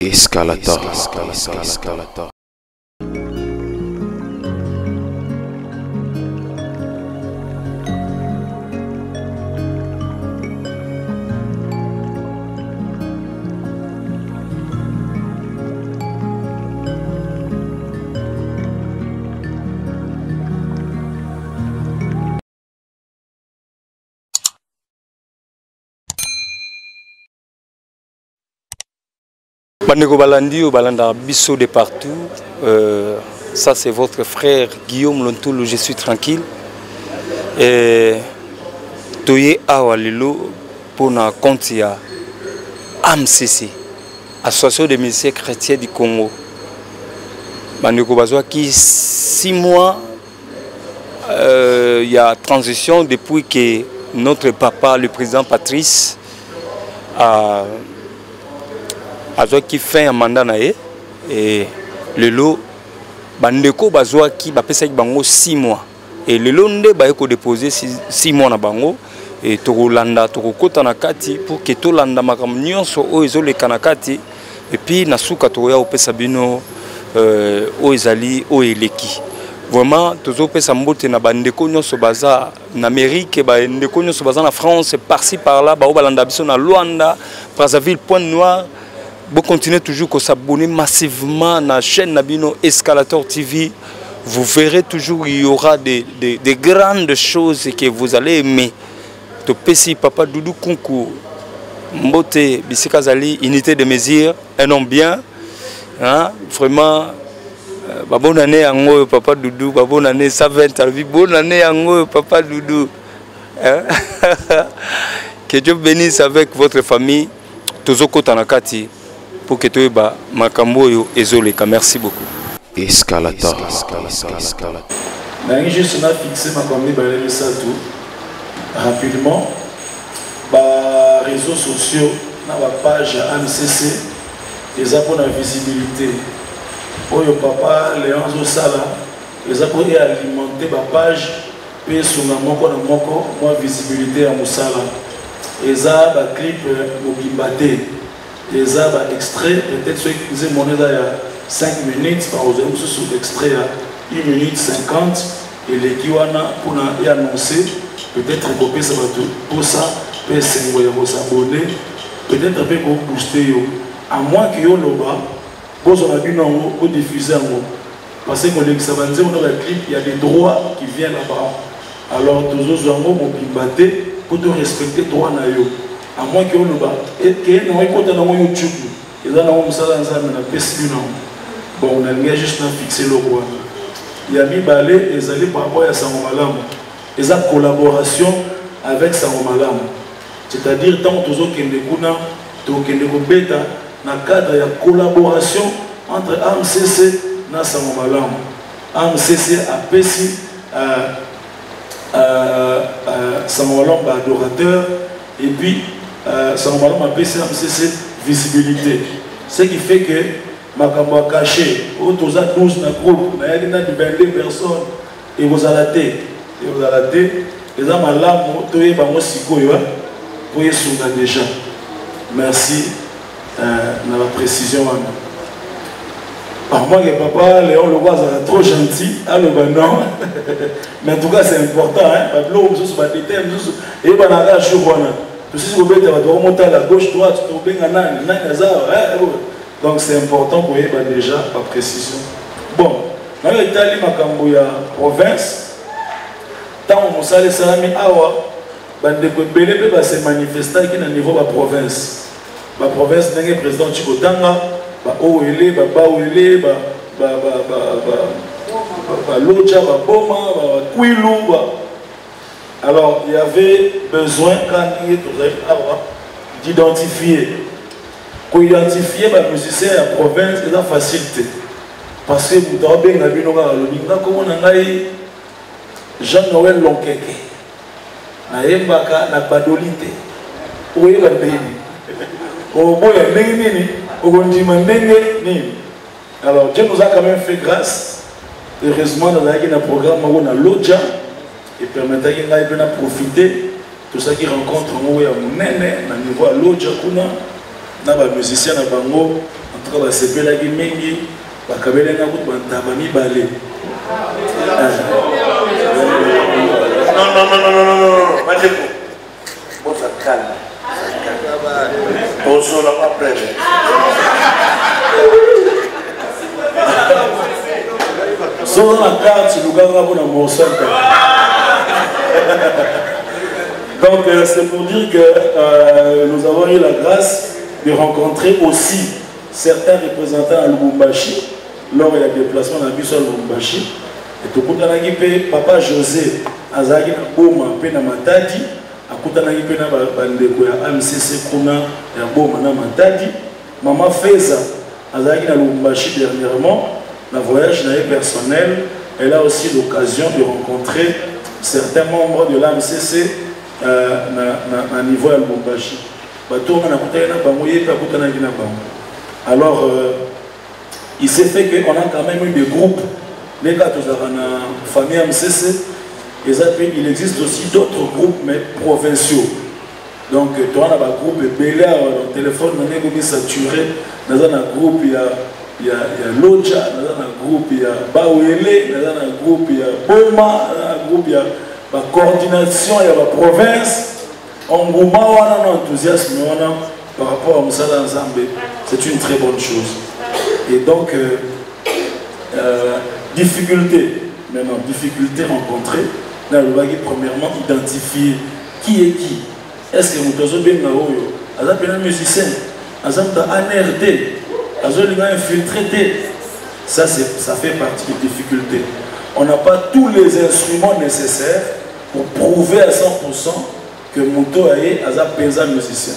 Escalator. Bandeko balandi oyo balandaka biso de partout, ça c'est votre frère Guillaume Lontoulou, je suis tranquille. Et toye awa lelo pona compte ya AMCC, Association des musiciens chrétiens du Congo. Bandeko bazwaki 6 mois ya transition depuis que notre papa le président Patrice a azwaki fin ya mandat na ye et lelo bandeko bazwaki bapesaki bango 6 mois et lelo nde baye kodepose 6 mois na bango et tokolanda tokokota na kati pour que tolanda makambo nyonso oyo ezoleka na kati et puis na suka tokoya kopesa bino oyo ezali oyo eleki. Vraiment tozopesa mbote na bandeko nyonso baza na Amérique, bandeko nyonso baza na France, par-ci par-là, bao balanda biso na Luanda, Brazzaville, Pointe-Noire. Bo continuer toujours ko s'abonner massivement na chaîne na bino Escalator TV. Vous verrez toujours il y aura des grandes choses que vous allez aimer. Topesi papa Doudou Kunku mbote bisika zali unité de mesure, un homme bien, hein, vraiment. Ba bonne année yango papa Doudou, ba bonne année 120 à vie, bonne année yango papa Doudou. Hein? Que Dieu bénisse avec votre famille. Tozokota na kati pour que toyeba makambo oyo ezoleka. Merci beaucoup. Escalator. Nangi juste na fixé makambo mibale misato rapidement. Ba réseaux sociaux na ba page ya AMCC eza mpona visibilité. Oyo papa Léon azosala eza mpo e alimenter ba page mpe esunga moko na moko mwa visibilité ya mosala. Eza ba clip mobimba te, eza ba extrait, peut-être soki nzembo wana eza ya 5 minutes, bakozwa mosusu extrait ya 1 minute 50 eleki wana mpona e annoncer, peut-être kopesa bato mposa mpe esengo ya kosabonner, peut-être mpe kobooster yo, à moins que yo loba bozwa na bino yango bodiffuser yango, parce que kolekisa banzembo na ba clip, il y a des droits qui viennent là-bas. Alors tozozwa yango mobimba te po to respecter droit na yo, à moins que oloba ke nango ekota nango YouTube, eza nango mosala ya Nzambe napesi bino yango. Bon, nalingi juste na fixer eloko wana. Ya mibale ezali par rapport ya Sango Malamu, eza collaboration avec Sango Malamu, c'est-à-dire ntango tozokende kuna tokende kobeta na cadre ya collaboration entre AMCC na Sango Malamu. AMCC apesi Sango Malamu ba adorateur, et puis Sango Malamu apesi AMCC visibilité, ce qui fait que makambo ya caché oyo toza 12 na groupe nayaki na 22 personnes ekozala te, ekozala te. Eza malamu toyeba yango sikoyo, hein, po esunga déjà. Merci na ba précision wana. Par moi que papa Léon Leroy azala trop gentil, aloba non. Mais en tout cas c'est important, hein, ba biloko mosusu, ba détail mosusu eyebanaka jour wana. Tosusu kobeta bato bakomotala la gauche droite, tobenga nani nani aza, hein, oh. Donc c'est important koyeba déjà ba précision. Bon, nayo etali makambo ya province, ntango mosala esalami awa, bandeko ebele mpe base manifestaki na niveau ba province. Ba province ndenge président Chikotanga, ba Owele, ba Bawele, ba Lodja, ba Boma, ba Kwilu, ba... Alors il y avait besoin quand il est awa d'identifier. Ko-identifier ba musicien ya province eza facile te. Parce que moto abenga bino kaka alobi nga kombo na ngai Jean-Noël Lonkeke. Nayembaka na Badoli te. Oyeba ndenge. Oboya ndenge nini? Okondima ndenge nini? Alors Dieu nous a quand même fait grâce. Heureusement nazalaki na programme moko na Lodja et permettaki ngai mpe na profiter. Tosalaki rencontre moko ya monene na niveau ya Lodja kuna na ba musiciens na bango. En Tout cas basepelaki mingi, bakabelaki nga kutu bantaba mibale. Non, non, non, non, non, non, non, bandeko, boza calme. Tozola après. Soki na carte lukaka mpona morceau. Donc c'est pour dire que nous avons eu la grâce de rencontrer aussi certains représentants à Lubumbashi lors ya déplacement na biso à Lubumbashi. Et tokutanaki mpe papa José azalaki na Boma mpe na Matadi, akutanaki mpe na bandeko ya AMCC kuna ya Boma na Matadi. Mama Feza azalaki na Lubumbashi dernièrement na voyage na ye personnel. Elle a aussi l'occasion de rencontrer certains membres de l'AMCC na niveau ya Lubumbashi. Bato wana nakutaki na bango, ye mpe akutanaki na bango. Alors il s'est fait qu'on a quand même eu des groupes. Les gars, tozalaka na famille AMCC, eza mpe, il existe aussi d'autres groupes mais provinciaux. Donc toza na bagroupe ebele awa, na téléphone na ndenge ekomi saturé. Naza na groupe ya Lodja, naza na groupe ya Bawele, naza na groupe ya Boma, naza na groupe ya bacoordination ya baprovince. Engouement wana na enthousiasme wana par rapport à mosala ya Nzambe, c'est une très bonne chose. Et donc difficulté maintenant, difficulté rencontrée, nalobaki premièrement identifier qui est qui. Est-ce que moto azobenga oyo aza mpena musicien, aza moto ya ANR te, azolinga infiltré te? Ça, ça fait partie des difficultés. On n'a pas tous les instruments nécessaires pour prouver à 100% que moto aye aza mpenza musicien.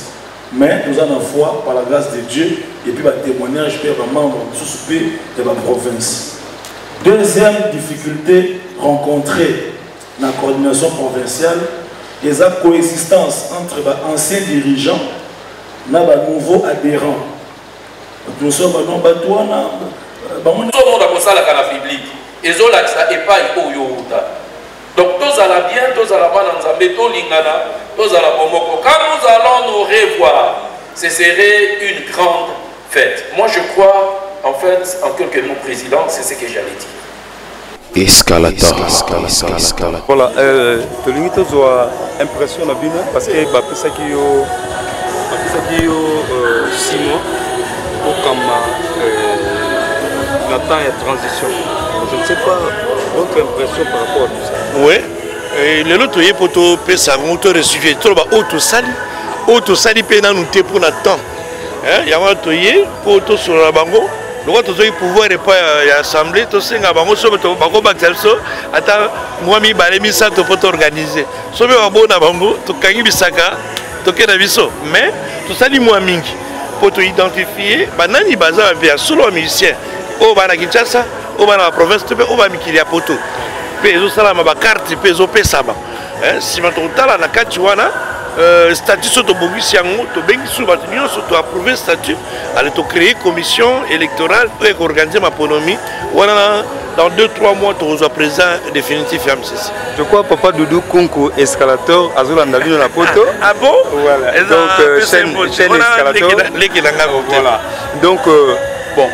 Mais toza na foi par la grâce de Dieu et puis batémoignage mpe ya bamembre mosusu mpe ya baprovince. Deuxième difficulté rencontrée na coordination provinciale eza coexistence entre baanciens dirigeants na banouveaux adhérents. Bato mosusu bano bato wana bango ozomona kosalaka na public ezolakisa epai oyo outa. Donc tozala bien, tozala bana Nzambe, tolingana, tozala bomoko. Quand nous allons nous revoir, ce serait une grande fête. Moi je crois, en fait, en quelques mots, président, c'est ce que j'allais dire. Escalator. Voilà, tolingi tozwa impression na bino parce que bapesaki yo 6 mois okama na temps ya transition. Je ne sais pas votre impression par rapport à tout ça. Oui, lelo toye mpo topesa yango, torestitue, toloba oyo tosali, oyo tosali mpe nanu te mpona temps. Yango wana toye mpo tosolola bango. Lokola tozwaki pouvoir epai ya assemblée, tosenga bango soki bakobakisa biso ata mwa mibale misato mpo toorganize. Soki babona bango, tokangi bisaka, toke na biso. Mais tosali mwa mingi mpo toidentifie banani baza ya solo ba musicien, oyo bana Kinshasa, oyo bana baprovince to mpe oyo bamikili ya poto. Mpe ezosalama bakarte mpe ezopesama. Nsima tokotala na kati wana statut. So tobongisi yango, tobengi su bato nyonso, toapprouve statut, ale tocréer commission électorale oyo ekoorganize maponomi wana. Dans 2 3 mois tokozwa président définitif ya MCC. Je crois papa Doudou Kunku Escalator azolanda bino na poto. Ah bon? Voilà. Donc chaîne Escalator. Leki na nga. Voilà. Donc bon,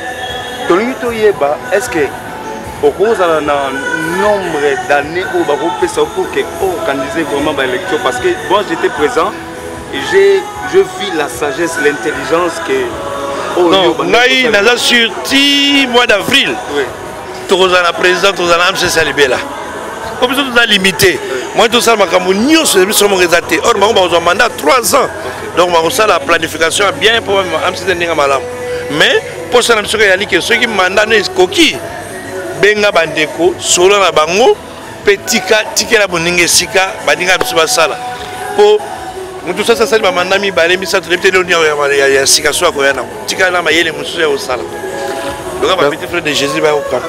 tolingi toyeba, est-ce que okozala na nombre d'années oyo bakopesa pour que organiser vraiment baélection? Parce que moi j'étais présent et j'ai je vis la sagesse, l'intelligence que Non, ngai naza sur ti mois d'avril. Tokozala na président, tozala na MCC ya libela, po biso toza limité. Moi tosala makambo nyonso biso moko eza te. Or bango bakozwa mandat 3 ans, donc bakosala planification ya bien mpo MCC ndenge malamu. Mais mposa na biso eyali ke soki mandat no ekoki, benga bandeko, solo na bango mpe tika, tikela boninga esika baninga biso basala, mpo motu soki asali bamanda mibale misato, yebi te loni ya sika so akoya nango. Tikala na mayele mosusu ya kosala loka bapetit frère de Jésus bayokaka.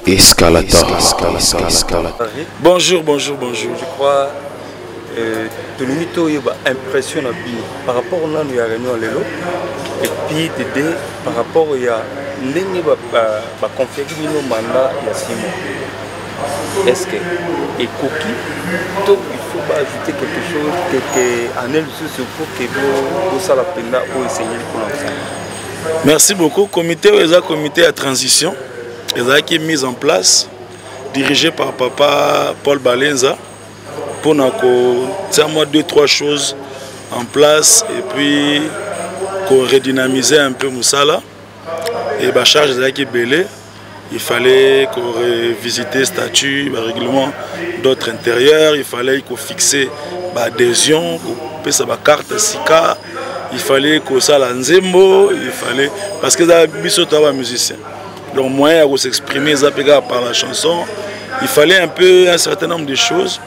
Escalator. Bonjour, bonjour, bonjour. Je crois tolingi toyeba impression na bino par rapport nanu ya réunion lelo, et puis de deux, par rapport ya ndenge baconfiaki bino mandat ya 6 mois. Est ce que ekoki to il faut baajouter quelque chose, quelque année lisusu, pour que bosala mpenza oyo esengeli mpona kosala? Merci beaucoup. Comité oyo eza comité ya transition ezalaki mise en place, dirigé par papa Paul Balenza, mpona kotia mwa deux trois choses en place et puis koredynamiser un peu mosala. Et bacharge ezalaki ebele, il fallait korevisiter statut, barèglement d'autres intérieurs, il fallait kofixer baadhésion, kopesa bacarte sika, il fallait kosala nzembo, il fallait, parce que eza biso toya bamusicien, donc moyen ya kos'exprimer eza mpe kaka par la chanson. Il fallait un peu un certain nombre de choses.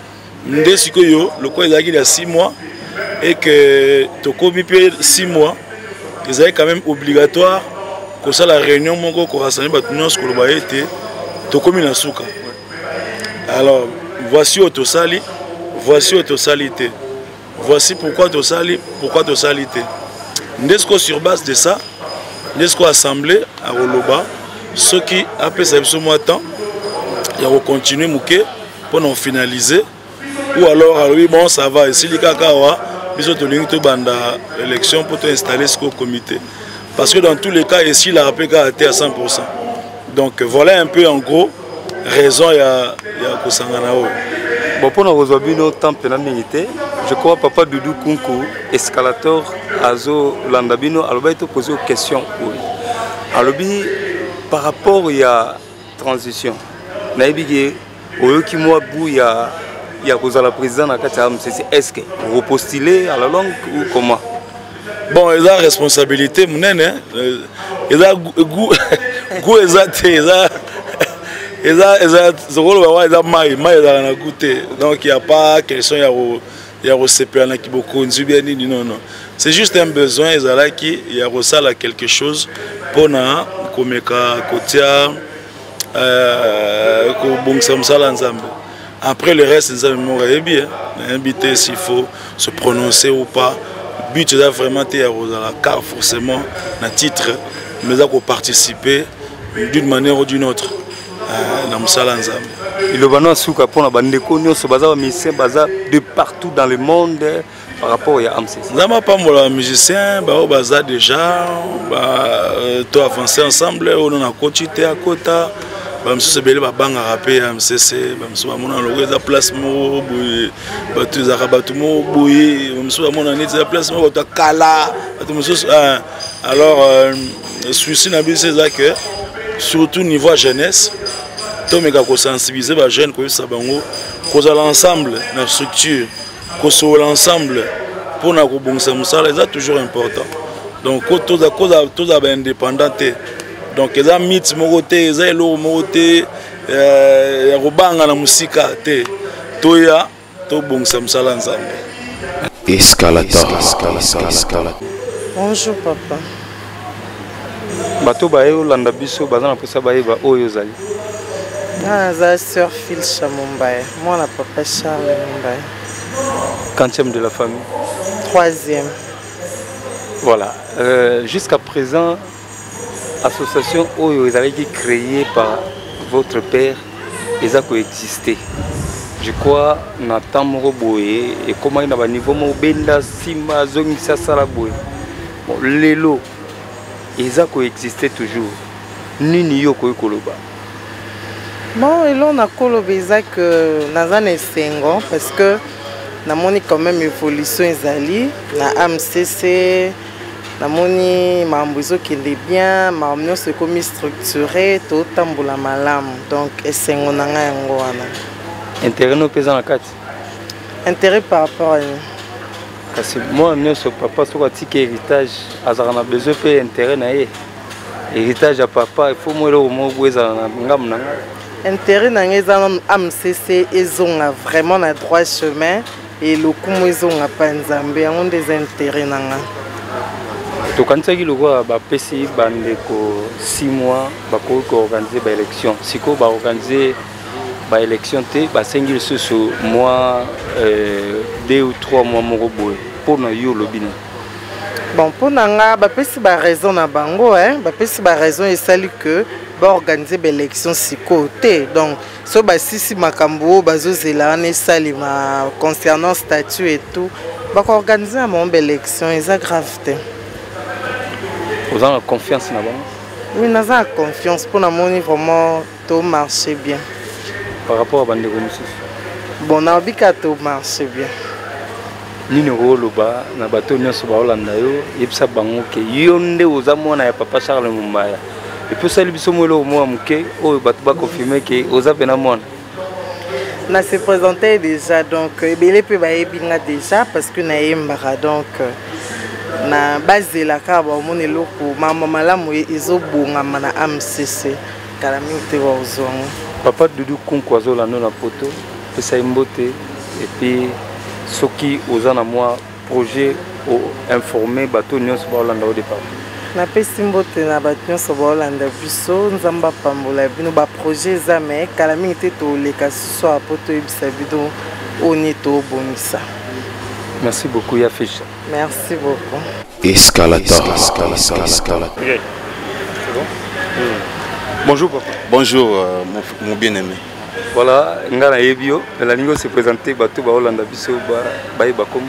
Nde sikoyo lokola ezalaki ya 6 mois et que tokomi mpe 6 mois, ezalaki quand même obligatoire kosala réunion moko, korassembler bato nyonso, koloba ete tokomi na suka. Alors voici oyo tosali, voici oyo tosali te, voici pourquoi tosali, pourquoi tosali te. Nde sikoyo sur base de ça, nde sikoyo assemblée akoloba soki apesa biso mwa temps ya kocontinue moke mpona kofinaliser, ou alors alobi: bon, ça va, esili kaka awa, biso tolingi tobanda élection mpo toinstaller sikoyo comité. Parce que dans tous les cas, esilaka mpe kaka te à 100. Donc voilà un peu en gros raison ya kosangana oyo. Bon, mpona kozwa bino temps mpena mingi te, je crois papa Dudu Kunku Escalator azolanda bino. Alobaki topose question oyo, alobi par rapport ya transition, nayebi ke oyoki mwa goût ya kozala président na kati ya AMCC. Est ce que repostuler à la longue ou comment? Bon, eza responsabilité monene. Eza goût eza te, eza sokoloba wana eza mai, mai ezalaka na goût te. Donc y a pas question ya kosepela na kibokonzi bien nini, non non, c'est juste un besoin ezalaki ya kosala quelque chose mpona komeka kotia kobongisa mosala ya Nzambe. Après, le reste, Nzambe moko ayebi. Nayebi te s'il faut se prononcer ou pas. But eza vraiment te ya kozala car forcément na titre, mais eza koparticiper d'une manière ou d'une autre na mosala ya Nzambe. Liloba no asuka mpona bandeko nyonso baza bamusicien, baza de partout dans le monde, par rapport ya AMCC. Nzambe apambola bamusicien bao baza déjà to avancer ensemble. Oyo nakoti te, akota. Bamisusu ebele babangaka mpe ya MCC, bamisusu bamona loko eza place moko boye, bato ezalaka bato moko boye, bamisusu bamona neti eza place moko bato ya kala, bato mosusu. Alors souci na biso eza que surtout niveau ya jeunesse, tomeka kosensibiliser bajeune, koyebisa bango kozala ensemble na structure, kosolola ensemble mpona kobongisa mosala eza toujours important. Donc tozala baindépendant te. Donc eza mythe moko te, eza eloko moko te ya kobanga na mosika te. Toya tobongisa mosala Nzambe. Escalator. Bonjour papa. Bato baye olanda biso baza na mposa bayeba oyo ozali. Nga naza sœur Filcha Mumbai, mwana papa Charles Mumbai. Quantième de la famille? Troisième. Voilà, jusqu'à présent association oyo ezalaki créée par votre père eza koexister. Je crois na temps moko boye ekomaki na baniveau moko benda nsima azongisa asala boye. Bon, lelo eza koexister toujours, nini yo okoki koloba? Bon, eloko nakoloba eza ke naza na esengo parce que namoni quand même évolution ezali na AMCC. Namoni makambo ezokende bien, makambo nyonso ekomi structuré, totambola malamu. Donc esengo na ngai yango wana. Intérêt no mpe eza na kati? Intérêt par rapport à nini? Kasi mwana nyonso, papa soki atiki héritage, azalaka na besoin mpe intérêt na ye. Héritage ya papa, il faut mo eloko moko boye ezala na ngambo na ngai. Intérêt na ngai eza nanu AMCC ezonga vraiment na droit chemin e lokumu ezonga pa Nzambe. Yango nde eza intérêt na ngai. Tokanisaki lokola bapesi bandeko 6 mois, bakoki koorganiser baélection. Sikoyo baorganiser baélection te, basengi lisusu mwa 2 ou 3 mois moko boye. Mpo na yo, olobi nini? Bon, mpo na nga, bapesi baraison na bango, hein? Bapesi baraison esali ke baorganiser baélection sikoyo te. Donc so basisi makambo oyo bazozela wana esalema concernant statut et tout, bakoorganiser na bango baélection, eza grave te. Oza na confiance na bango? Oui, naza na confiance mpo namoni vraiment to marche bien. Par rapport à bandeko mosusu? Bon, nalobi kaka to marche bien. Nini okoloba na bato nyonso baolanda yo? Yebisa bango ke yo nde oza mwana ya papa Charles Mombaya, et puis osali biso mwa eloko mwa moke oyo bato baconfirme ke oza mpena mwana. Na se présenter déjà, donc ebele mpe bayebi nga déjà parce que nayembaka, donc na bazela kaka bamona eloko mama malamu ezobongama na AMCC, kala mingi te bakozwa yango. Papa Dudu Kunku azolanda na poto, pesa ye mbote, et puis soki oza na mwa projet, oinforme bato nyonso baolanda au départ. Napesi mbote na bato nyonso baolanda biso, Nzambe apambola bino. Baprojet eza, me kala mingi te toleka susu awa po toyebisa bino oyo nini tobongisa. Merci beaucoup, ya Fisha. Merci beaucoup. Escalator. Escalator. Okay. C'est bon? Bonjour papa. Bonjour mon bien-aimé. Voilà, nga nayebi yo, mais nalingi ose présenter bato baolanda biso, bayeba komo.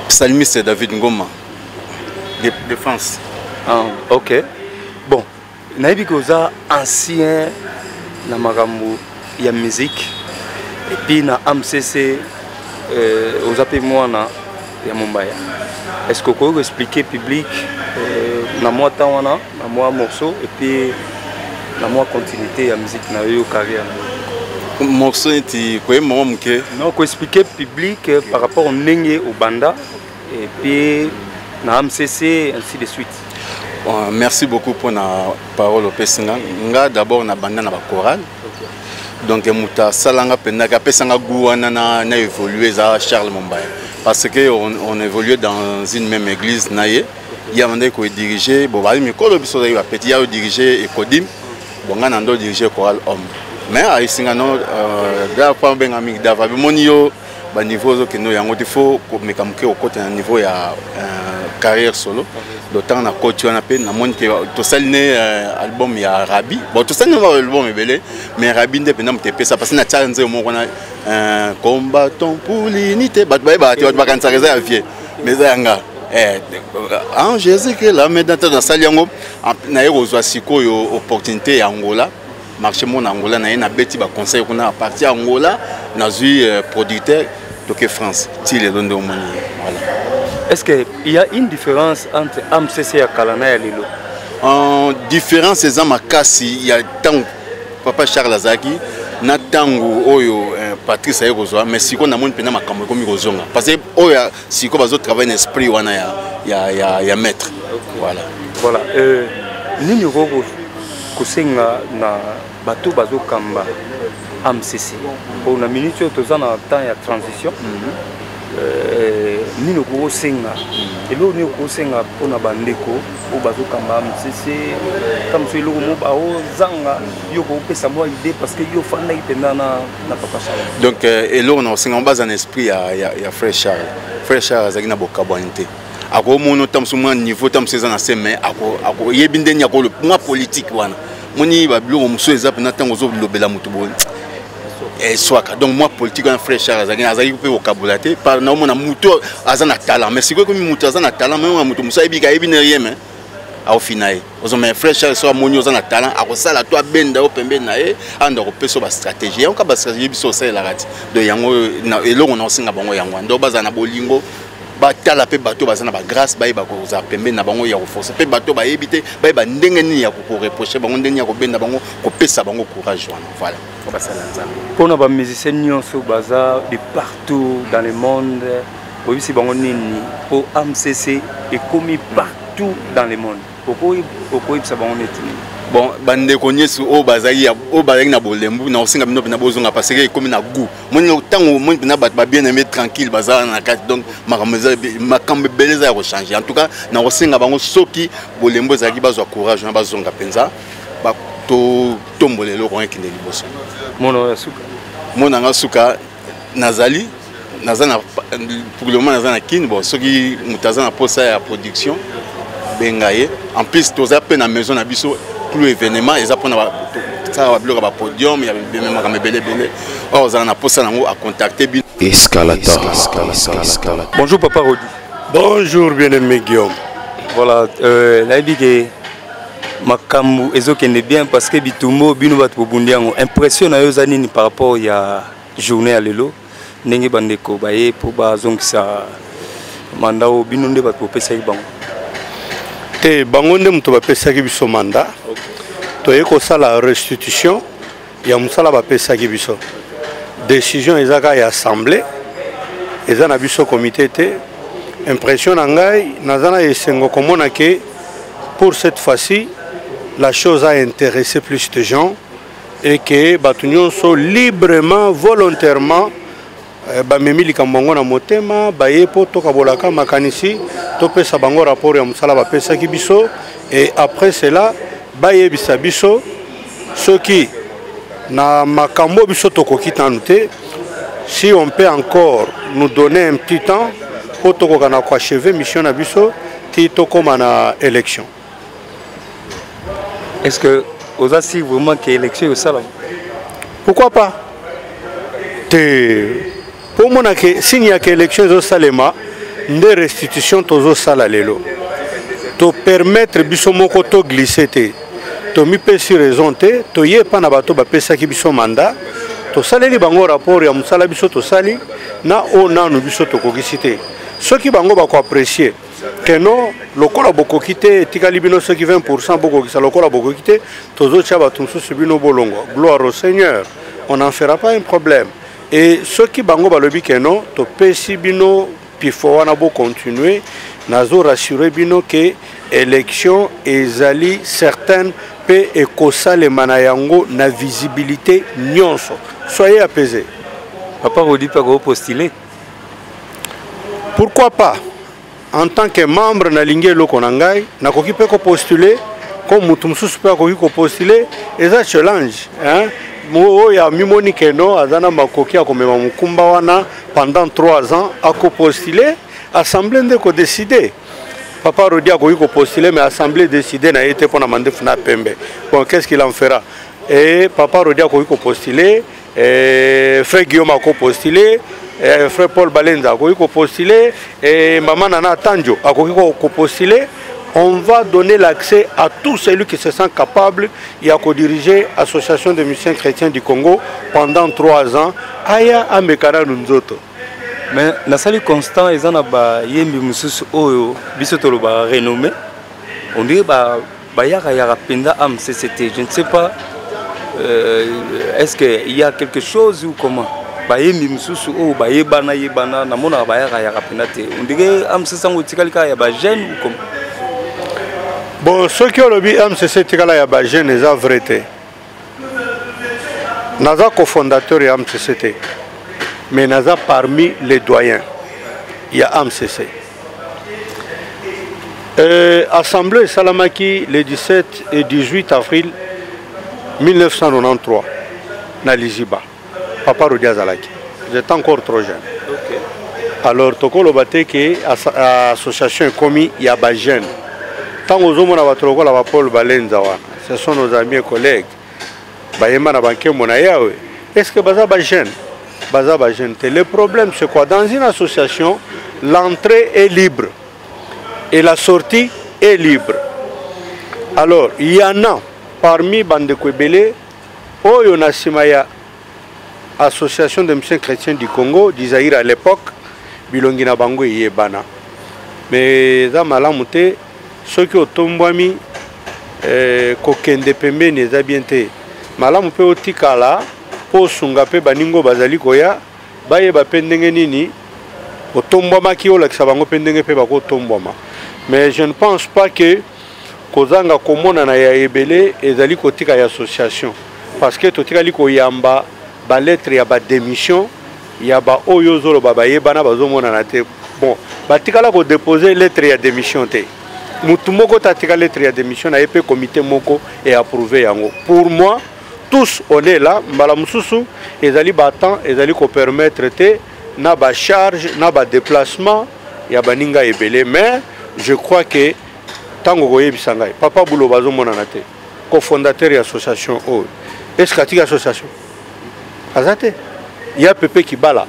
Psalmiste David Ngoma de France. Ah, ok. Bon, nayebi ke oza ancien na makambo ya musique et puis na AMCC, oza mpe mwana ya Mombaya. Est ce que okoki koexpliquer public na mwa temps wana, na mwa morceau et puis na mwa continuité ya musique na yo, carrière na yo? Morceau neti koyemba mwa moke? Non, koexpliquer public par rapport ndenge obanda et puis na AMCC, ainsi de suite. Bon, merci beaucoup pour la parole opesi nga. Nga d'abord na banda na bachorale. Donc moto asalanga mpendaka, apesanga goût wana na évolue, eza Charles Mombaya, parce que on évolue dans une même église na ye. Ye abandaki kodirige, bon, bali mikolo, biso ozalaki bapeti. Ye aodirige Ecodim, bon, nga na ndo dirige chorale homme, mais ayesinga no dava, obenga mingi dava, bimoni yo baniveau ozokende yango te, faut komeka moke kokota na niveau ya carrière solo. Donc ntango nakoti wana mpe namoni ke tosali ne album ya Rabi. Bon, tosali ne album ebele, mais Rabi nde mpenza moto epesa, parce que natiaka nzembo moko wana, "Combattons pour l'unité". Bato bayebaka te, bato bakanisaka eza ya vieux, mais eza yanga en Jésus que la maintenant nasali yango. Naye kozwa sikoyo opportunité ya Angola, marché mo na Angola, naye nabeti baconseil kuna. À partir ya Angola nazwi producteur, toke France, ti lelo nde omoni, voilà. Est-ce que il y a une différence entre AMCC ya kala na ya lelo? En différence eza makasi, ya ntango papa Charles azalaki na ntango oyo Patrice aye kozwa. Mais sikoyo namoni mpenza makambo ekomi kozonga, parce que oyo sikoyo bazotravaille na esprit wana ya maître, voilà. Voilà, nini okoki kosenga na bato bazokamba AMCC po na minute oyo toza na temps ya transition? Nini okoki kosenga, eloko nini okoki kosenga mpona bandeko oyo bazokamba AMCC? Ta mosu eloko mo baozanga, yo kokopesa mwa idée, parce que yo ofandaki mpenza na papa Charles. Donc eloko na kosenga, baza na esprit ya frère Charles. Frère Charles azalaki na bokabwani te. Akomona ta mosu mwa niveau, ta mosu eza na se, mais akoyebi ndenge akolo mwa politique wana. Moni babiloko mosusu eza mpena ntango ozolobela moto boye eswaka. Donc mwa politique wana frère Charles azalaki mpe kokabola te. Par naomona moto aza na talent, mais sikoyo ekomi moto aza na talent, mais moto mosusu ayebi, ayebi na ye, mais aofina ye ozoma. Frère Charles so amoni oza na talent, akosala to abenda yo pembeni na ye, anda kopesa yo bastratégie yango, ka bastratégie biso osalelaka ti. Donc yango eloko na osenga bango yango wana. Donc bazala na bolingo, batala mpe bato baza na bagrâce, bayeba kozala pembeni na bango ya koforce, mpe bato bayebi te, bayeba ndenge nini ya koreproche bango, ndenge nini ya kobenda bango, kopesa bango courage wana, voilà, po basala Nzambe. Mpona bamusicien nyonso baza de partout dans le monde, oyebisi bango nini? Mpo AMCC ekomi partout dans le monde, okoyebisa bango neti nini? Bon, bandeko nyonso oyo bazalaki na bolembu, na kosenga bino mpena bozonga, parce que ekomi na goût. Moni ntango omoni mpena bato babien aimé tranquille baza na kati, donc makambo eza, makambo ebele eza ya kochange. En tout cas na kosenga bango, soki bolembu ezalaki, bazwa courage wana, bazonga mpenza, totombola eloko wana ekende liboso. Mona oyo ya suka? Mona nga suka, nazali naza na, pour le moment naza na Kine. Bon, soki moto aza na posa ya production, benga ye. En plus toza mpe na maison na biso plus événement, eza mpona tosala babiloko ya bapodium ya makambo ebele ebele. Oyo ozala na posa nango, acontacte bino. Escalator. Bonjour papa Rodi. Bonjour, bien-aimé Guillaume. Voilà, nayebi ke Makambo ezokende bien parce que bitumba oyo bino bato bobundi yango. Impression na yo eza nini par rapport ya journée ya lelo, ndenge bandeko baye mpo bazongisa mandat oyo bino nde bato bopesaki bango? Te, bango nde moto bapesaki biso mandat. Toye kosala restitution ya mosala bapesaki biso. Décision eza kaka ya assemblée, eza na biso comité te. Impression na ngai, naza na esengo komona ke pour cette fois-ci la chose a intéressé plus de gens et que bato nyonso librement, volontairement, bamemi likambo yango na motema, baye mpo tokabolaka makanisi, topesa bango rapport ya mosala bapesaki biso, et après cela bayebisa biso soki na makambo biso tokoki nanu te, si on peut encore nous donner un petit temps mpo tokoka na koachever mission na biso ti tokóma na élection. Est-ce que oza si vraiment ke élection ekosalama? Pourquoi pas te? Mpo omona ke signe ya ke élection ezosalema nde restitution tozosala lelo. Topermettre biso moko toglisse te, tomipesi raison te. Toye epa na bato bapesaki biso mandat, tosaleli bango rapport ya mosala biso tosali na oyo nanu biso tokokisi te. Soki bango bakoapprécier ke non, lokola bokoki te, etikali bino soki 20 bokokisa, lokola bokoki te, tozotia bato mosusu, bino bolongwa, gloire au Seigneur, on n'en fera pas un problème. Et soki bango balobi ke non, topesi bino pifo wana, bocontinue, nazo rassure bino ke élection ezali certaine mpe ekosalema na yango na visibilité nyonso. Soyez apaisé. Papa Rodi mpe akopostule? Pourquoi pas? En tant que membre, nalingi eloko na ngai, nakoki mpe kopostule comme motu mosusu mpe akoki kopostule. Eza challenge, hein? Oyo amimoni keno aza na makoki ya komema mokumba wana pendant 3 ans, akopostule. Assemblée nde kodécider. Papa Rodi akoki kopostule, mais assemblée décide na ye te mpo na mandefu na pembe. Bon, qu'est-ce qu'il en fera? Et papa Rodi akoki kopostule, frère Guillaume akopostule, frère Paul Balenza akoki kopostule, mama Nana Atanjo akoki kopostule. On va donner l'accès à tout celui qui se sent capable ya kodiriger Association des musiciens chrétiens du Congo pendant 3 ans. Aya ameka nanu nzoto. Mais nasali constat, eza na bayembi mosusu oyo biso tolobaka renommé, on dirait bayakayaka mpenza AMCCT. Je ne sais pas, est-ce que il y a quelque chose ou comment? Bayembi mosusu oyo bayebana yebana, namonaka bayakayaka mpenza te. On dirait AMCC yango etikali kaka ya bajeune ou comment? Bon, soki olobi MCC etikala ya bajeune, eza vrai te. Naza cofondateur ya MCC te, mais naza parmi les doyens ya AMCC. Assemblée esalamaki le 17 et 18 avril 1993 na Liziba. Papa Rodi azalaki, j'étais encore trop jeune. Alors tokoloba te ke association ekomi ya bajeune. Ntango ozomona bato lokola bapaul Balenza wana, ce sont nos amis et collègues, bayemba na bankembo na Yawe. Est ce que baza bajeune? Baza bajeune te. Le problème, c'est quoi? Dans une association, l'entrée est libre et la sortie est libre. Alors il y en a parmi bandeko ebele oyo na nsima ya Association des musiciens chrétiens du Congo, du Zaïre à l'époque, bilongi na bango eyebana. Mais eza malamu te soki otombwami, kokende pembeni eza bien te. Malamu mpe otikala mpo osunga mpe baningo bazali koya, bayeba mpe ndenge nini otombwamaki, olakisa bango mpe ndenge mpe bakotombwama. Mais je ne pense pas que kozanga komonana ya ebele ezali kotika ya association, parce que totikali koyamba balettre ya badémission ya baoyo ozoloba bayebana bazomonana te. Bon, batikala kodépose lettre ya démission te. Mutu moko te atika lettre ya démission na ye mpe comité moko eapprouve yango. Pour moi, tous on est là. Mbala mosusu ezali batemps ezali kopermettre te na bacharge na badéplacement ya baninga ebele. Mais je crois que ntango koyebisa ngai papa Bulo bazomonana te, cofondateur ya association oyo, est ce que atiki association? Aza te. Ya Pepe Kibala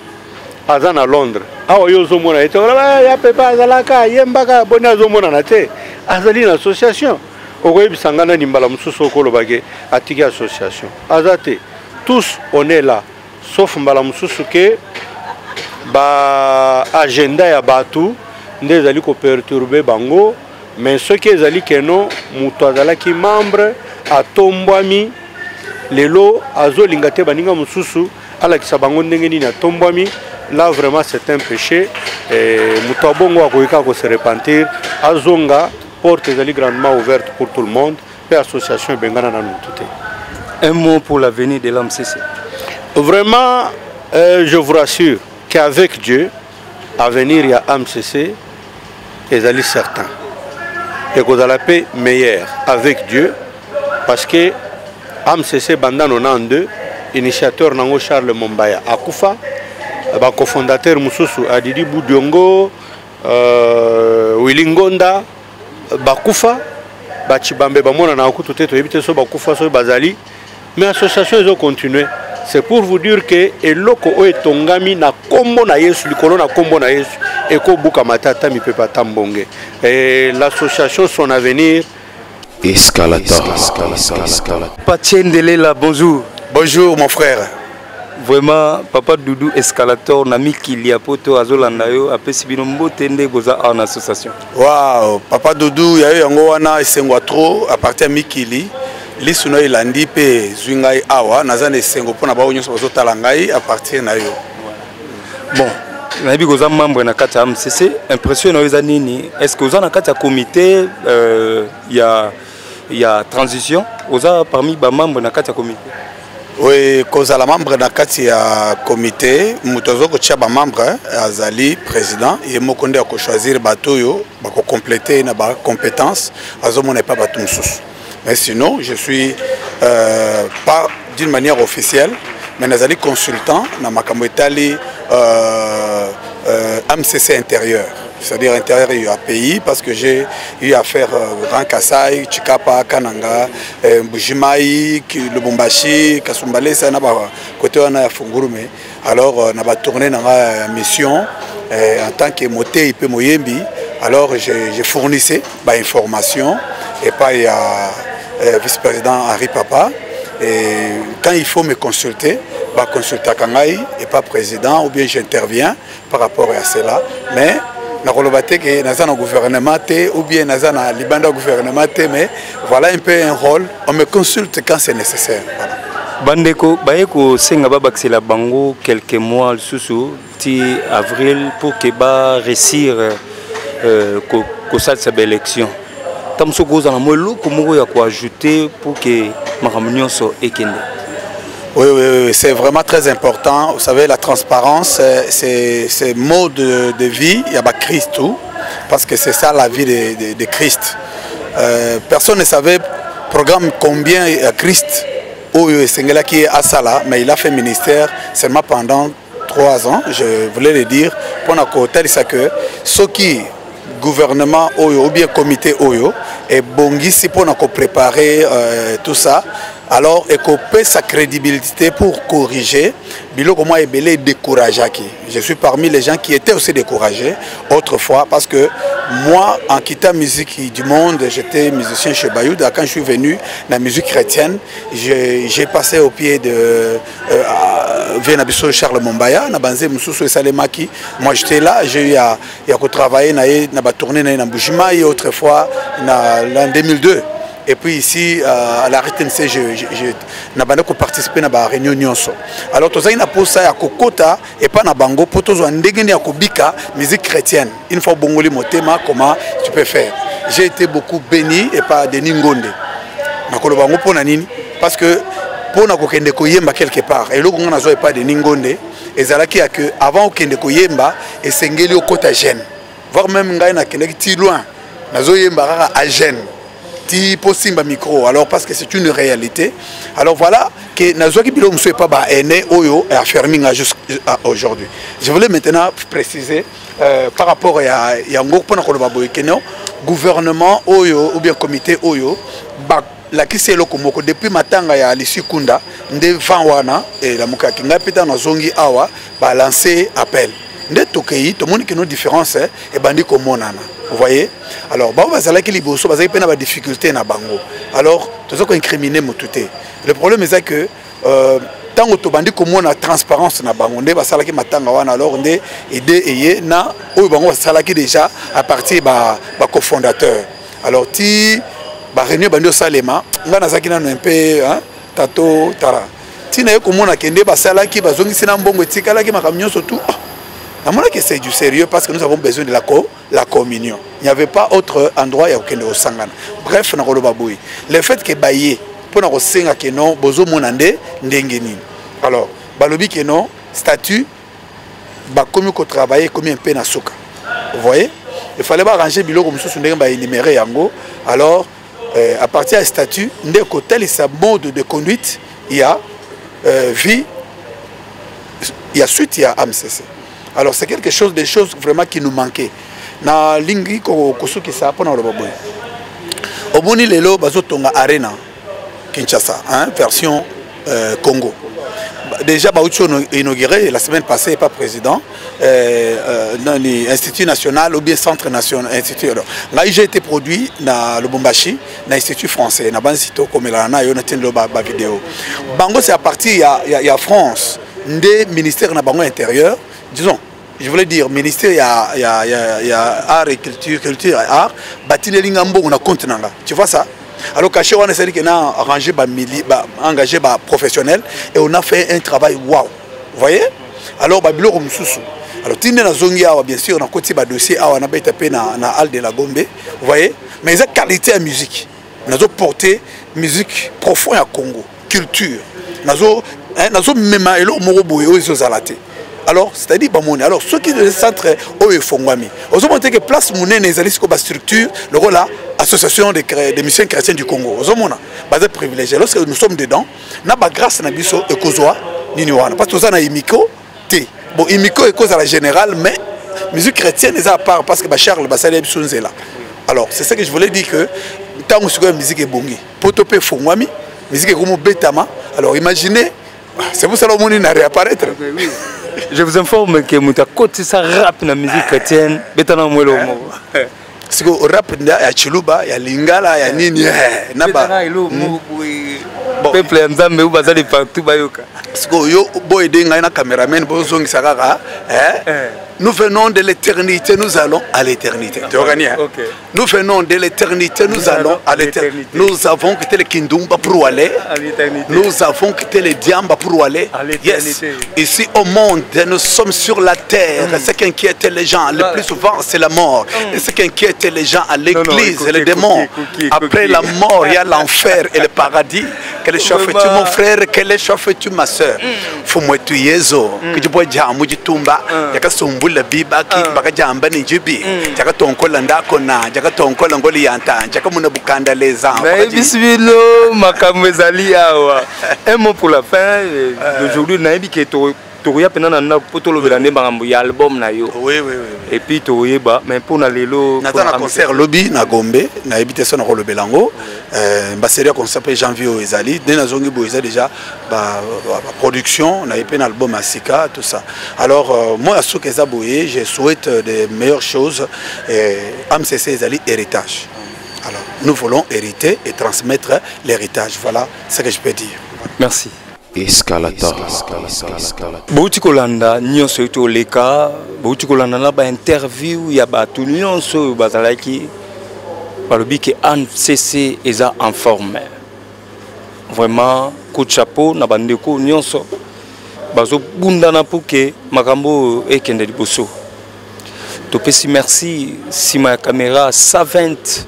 aza na Londres awa, yo ozomona ye te. Ya Pepe azalaka ayembaka boni, azomonana te, azali na association. Okoyebisa ngai nani mbala mosusu okoloba ke atiki association? Aza te. Tous on est là, sauf mbala mosusu ke ba agenda ya bato nde ezali koperturbe bango. Mais soki ezali keno moto azalaki membre, atombwami, lelo azolinga te baninga mosusu alakisa bango ndenge nini atombwami, là vraiment c'est un péché. Moto abongo akoki kaka kose repentir, azonga. Porte ezali grandement ouverte pour tout le monde, mpe association ebengana nanu motu te. Un mot pour l'avenir de l'AMCC? Vraiment, je vous rassure qu'avec Dieu, avenir ya AMCC ezali certain, ekozala mpe meilleur avec Dieu, parce que AMCC banda 92, initiateur nango Charles Mombaya akufa, bacofondateur mosusu Adidi Budiongo, Willy Ngonda bakufa, bachibambe bamonana kutu te, toyebi te so bakufa soki bazali, mais association ezocontinue. C'est pour vous dire que eloko oyo etongami na kombo na Yesu, likolo na kombo na Yesu, ekobukama te, ata mipepe ata mbonge. Et l'association, son avenir. Escalator. Pachendelela, bonjour. Bonjour mon frère. Vraiment, papa Doudou Escalator na mikili ya poto azolanda yo, apesi bino mbote nde boza awa na association. Wow, papa Doudou, ya yo yango wana esengo trop à partir ya mikili. Lisu na yo elandi mpe ezwi ngai awa, naza na esengo mpona bango nyonso bazotala ngai à partir na yo. Bon, nayebi koza membre na kati ya AMCC, impression na yo eza nini? Est-ce que oza na kati ya comité ya transition? Oza parmi ba membre na kati ya comité? Oui, kozala membre na kati ya comité, moto aza kotia ba membre azali président, ye moko nde akochoisir bato oyo bakokomplete na ba compétence azomona epa bato mosusu. Mais sinon, je suis pas d'une manière officielle, mais nazali consultant na makambo etali AMCC intérieur, c'est-à-dire intérieur ya pays, parce que j'ai eu à faire Grand Kasaï, Tshikapa, Kananga, Mbujimayi, Lubumbashi, Kasumbalesa, na ba côté wana ya Fungurume. Alors na ba tourné na nga mission en tant que motei pe moyembi, alors je fournissais ba information et pas ya vice-président Henri Papa. Et quand il faut me consulter, ba consulter ngai et pas président, ou bien j'interviens par rapport à cela. Mais nakoloba te ke naza na gouvernement te, ou bien naza na libanda gouvernement te, mais voilà un peu un rôle, on me consulte quand c'est nécessaire. Voilà. Bandeko baye kosenga babakisela bango quelques mois lisusu ti avril pour ke ba réussir kosalisa baélection. Ntango soki ozala mwa eloko moko ya koajouter pour ke makambo nyonso ekende. Oui, c'est vraiment très important. Vous savez, la transparence, c'est mode de vie. Il y a pas Christ tout, parce que c'est ça la vie de Christ. Personne ne savait programme combien il y a Christ oyo esengelaki asala, mais il a fait ministère seulement pendant 3 ans. Je voulais le dire pour na kotalisa que ce qui gouvernement oyo ou bien comité oyo ebongisi pour na préparer tout ça, alors ekopesa sa crédibilité pour corriger biloko moi ebele décourageaki. Je suis parmi les gens qui étaient aussi découragés autrefois, parce que moi, en quittant musique du monde, j'étais musicien chez Bayuda. Quand je suis venu dans la musique chrétienne, j'ai passé au pied de vieux na biso Charles Mombaya, na banze mosusu esalemaki. Moi j'étais là, j'ai eu à travailler na ye, na ba tournée na ye na Mbujimayi autrefois na l'an 2002. Et puis ici, à la RTNC, na banda ko participer na ba réunion nyonso. Alors tozali na posa ya kokota et pas na bango po tozwa ndenge nini ya kobika musique chrétienne. Une fois bongoli motema, comment tu peux faire? J'ai été beaucoup béni et par Denis Ngonde. Nakoloba ngo pona nini? Parce que pona kokende koyemba quelque part. Eloko nga nazwa epa Denis Ngonde, ezalaki ya que avant okende koyemba, esengeli okota jeûne. Voire même ngai nakendaki ti loin, nazoyemba kaka à jeûne. Ti po simba micro, alors parce que c'est une réalité. Alors voilà que nazwaki biloko mosusu epa ba aîné oyo affermi nga jusqu'à aujourd'hui. Je voulais maintenant préciser par rapport ya yango mpona koloba boye ke non, gouvernement oyo ou bien comité oyo balakisi eloko moko depuis matanga ya Alice Kunda nde vent wana elamukaki ngai mpe ntango nazongi awa balancer appel nde tokei tomoni ke no différence ebandi komonana. Vous voyez? Alors, bango bazalaki liboso, bazalaki pe na ba difficulté na bango. Alors, toza ko incriminer mutu te. Le problème eza que euh, ntango tobandi komona transparence na bango nde basalaki matanga wana alors nde ide eye na oyo bango basalaki déjà à partir ba, ba cofondateur alors ti baréunion ebandi osalema ngai nazalaki nano un peu hein, tato tala ntina ye komona kende basalaki bazongisi na mbongo etikalaki makambo nyonso tout oh, namonaki c'est du sérieux parce que nous avons besoin de la, co la communion. Il n'y avait pas autre endroit ya kokende kosangana. Bref, nakoloba boye. Le fait que baye mpo na kosenga ke non bozomona nde ndenge nini. Alors, balobi ke non statut bakomi kotravailler ekomi un peu na suka. Vous voyez? Il fallait baarranger biloko mosusu ndenge baénumere yango. Alors, euh, à partir ya statut nde kotalisa mode de conduite ya euh, vie ya suite ya AMCC. Alors c'est quelque chose des choses vraiment qui nous manquait. Na lingi kosukisa mpona koloba boye. Omoni lelo bazotonga arena Kinshasa, hein, version euh, Congo. Déjà bauti inauguré la semaine passée par président euh, euh, dans l'Institut national ou bien centre national institut. Alors, là j'ai été produit na Lubumbashi na Institut français na banzi to komelana na yo na tindelo ba, ba vidéo. Bango c'est à partir ya, ya, ya France nde ministère na bango intérieur disons je voulais dire ministère ya, ya, ya, ya art et culture culture et art batindeli nga mbongo na compte na nga tu vois ça. Alors cachet wana ezali ke na arrangé ba, ba engagé ba professionnel et on a fait un travail wow, vous voyez. Alors ba biloko mosusu alors tinde nazongi awa bien sûr nakoti ba dossier awa nabeta mpe na, na Al de la Gombe, vous voyez. Mais eza qualité ya musique nazo porter musique profond ya Congo culture nazo hein, nazo mema eloko moko boye oyo ezozala te. Alors c'est-à-dire bamoni alors soki le centre oyo efongwami ozomona te ke place monene ezali sikoyo bastructure lokola association des de missions chrétiens du Congo ozomona baza privilégié lorsque nous sommes dedans na bagrâce na biso ekozwa nini wana parce que toza na imiko te. Bon, imiko ekozala général mais musique chrétienne eza à part parce que bacharles basali ya biso nzela. Alors c'est ce que je voulais dire que ntango sikoyo musique ebongi poto mpe efongwami musique ekomi obetama. Alors imaginez, c'est pour ça omoni na réapparaître. Je vous informe que moto akotisa rap na musique chrétienne betana mwelo moko. Sikoyo rap nda ya chiluba ya lingala ya nini na ba bon. Peuple ya Nzambe oyo bazali partout bayoka. Sikoyo yo boyede ngai na cameraman bozongisa kaka eh? Eh. Nous venons de l'éternité, nous allons à l'éternité. Tu vois, hein? Okay. Nous venons de l'éternité, nous allons à l'éternité. Nous avons quitté le Kindumba pour aller à l'éternité. Nous avons quitté les Diamba pour aller à l'éternité. Yes. Ici au monde, nous sommes sur la terre. Ce qui inquiète les gens le plus souvent, c'est la mort. Et ce qui inquiète les gens à l'église, c'est les démons. Après la mort, il y a l'enfer et le paradis. Quel choix fais-tu, mon frère? Quel choix fais-tu, ma soeur? Fumwetu Yezo, kijibwa mujitumba, yakasumbula bibaki, bakajamba ni jibi, jakatonkola ndako na, jakatonkola ngoli yanta, jakamuna bukanda les ans. Mais bismillah, makambo ezali awa. Un mot pour la fin d'aujourd'hui, nayebi ke tokoya mpena na ndako mpo tolobela nde makambo ya album na yo. Oui, oui, oui. Et puis tokoyeba, mais mpo na lelo naza na concert lobi na Gombe, nayebi te so nakolobela yango. Baserie ya concert mpe janvier oyo ezali nde nazongi boye eza déjà ba production nayebi mpe na album ya sika tout ça. Alors euh, moi ya suka eza boye, je souhaite de meilleures choses. AMCC ezali héritage. Alors nous voulons hériter et transmettre l'héritage. Voilà ce que je peux dire. Merci. Escalator. Bouti kolanda nyonso euti oleka, bouti kolanda na bainterview ya bato nyonso oyo bazalaki balobi ke ANCC eza en forme. Vraiment coup de chapeau na bandeko nyonso bazobundana pour ke makambo oyo ekende liboso. Topesi merci nsima ya caméra 120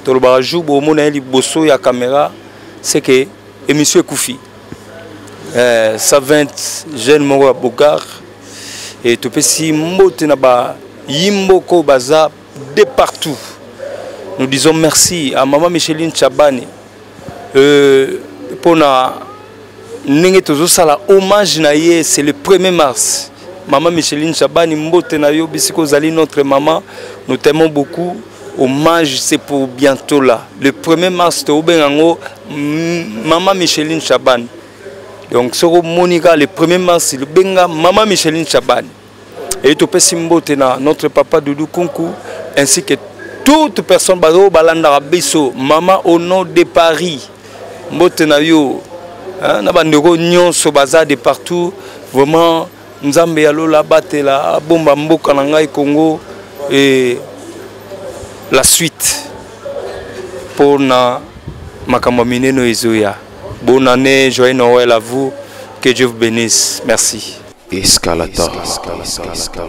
tolobaka jour bomona ye liboso ya caméra, c'est que émission ekufi. 120 jeune moko ya Bogar et topesi mbote na ba yimboko baza de partout. Nous disons merci à maman Micheline Chabani pona ndenge tozosala hommage na ye, c'est le 1er mars. Maman Micheline Chabani mbote na yo bisiko ozali notre maman, nous t'aimons beaucoup. Hommage c'est pour bientôt là. Le 1er mars tobengango maman Micheline Chabani. Donc soko monika le 1er mars le benga maman Micheline Chabani. Et topesi mbote na notre papa Doudou Kunku ainsi que Toute personne bazo balandaka biso, mama au nom de Paris, mbote na yo, hein, na bandeko nyonso baza de partout, vraiment Nzambe ya lola abatela abomba mboka na ngai Congo et la suite pour na makambo minene oyo ezoya. Bonne année, joyeux Noël à vous, que Dieu vous bénisse. Merci. Escalator.